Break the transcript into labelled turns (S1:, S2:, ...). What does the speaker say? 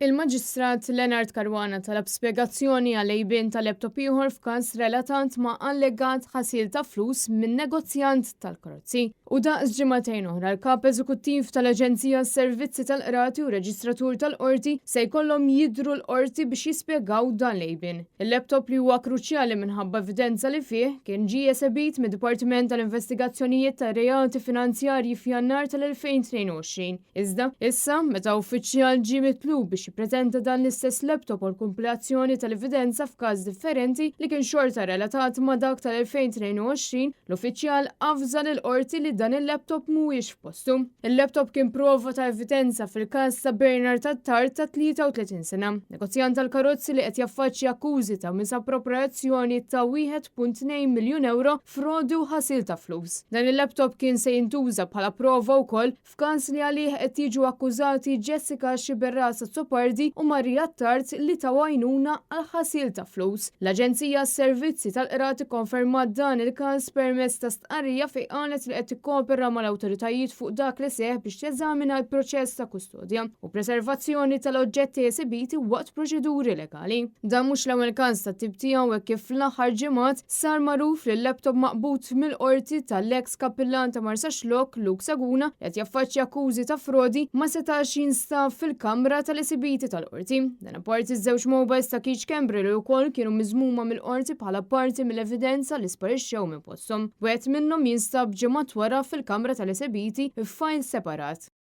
S1: Il-Maġistrat Leonard Caruana talab spjegazzjoni għal għejbien ta' laptop ieħor f'każ relatat ma' allegat ħasil ta' flus minn negozjant tal-karozzi. U daqs ġimagħtejn oħra l-Kap Eżekuttiv tal-Aġenzija Servizzi tal-Qrati u Reġistratur tal-Qorti se jkollhom jidhru l-qorti biex jispjegaw dan l-għejbien. Il-laptop, li huwa kruċjali minħabba evidenza li fih, kien ġie esebit mid-Dipartiment tal-Investigazzjonijiet ta' Reati Finanzjarji f'Jannar tal-2022. Iżda, issa, meta uffiċjal ġie mitlub biex jippreżenta dan l-istess laptop għal kumpilazzjoni tal-evidenza f'każ differenti li kien xorta relatat ma' dak tal-2022, l-uffiċjal avża lill-qorti li dan il-laptop mhuwiex f'postu. Il-laptop kien prova ta' evidenza fil-każ ta' Bernard Attard ta' 33 sena, negozjant tal-karozzi li qed jaffaċċja akkużi ta' misappropriazzjoni ta' 1.2 miljun euro, frodi u ħasil ta' flus. Dan il-laptop kien se jintuża bħala prova wkoll f'każ li għalih qed jiġu akkużati Jessica Sciberras Azzopardi u Maria Attard li taw għajnuna għal ħasil ta' flus. L-Aġenzija Servizzi tal-Qrati konfermat dan il-każ permezz ta' stqarrija fejn qalet li qed tikkopera mal-awtoritajiet fuq dak li seħ biex teżamina l-proċess ta' kustodja u preservazzjoni tal-oġġetti esibiti waqt proċeduri legali. Dan mhux l-ewwel każ ta' tip tiegħu hekk kif fl-aħħar ġimgħat sar magħruf li l-laptop maqbud mill-qorti tal-ex kappillan ta' Marsaxlokk Luke Saguna, li qed jaffaċċja akkużi ta' frodi, ma setax jinstab fil-kamra tal-esibiti tal-qorti. Dan apparti żewġ mobiles ta' Keith Schembri li wkoll kienu miżmuma mill-qorti bħala parti mill-evidenza li sparixxew minn posthom. Wieħed minnhom jinstab ġimgħat wara fil-kamra tal-esibiti f'file separat.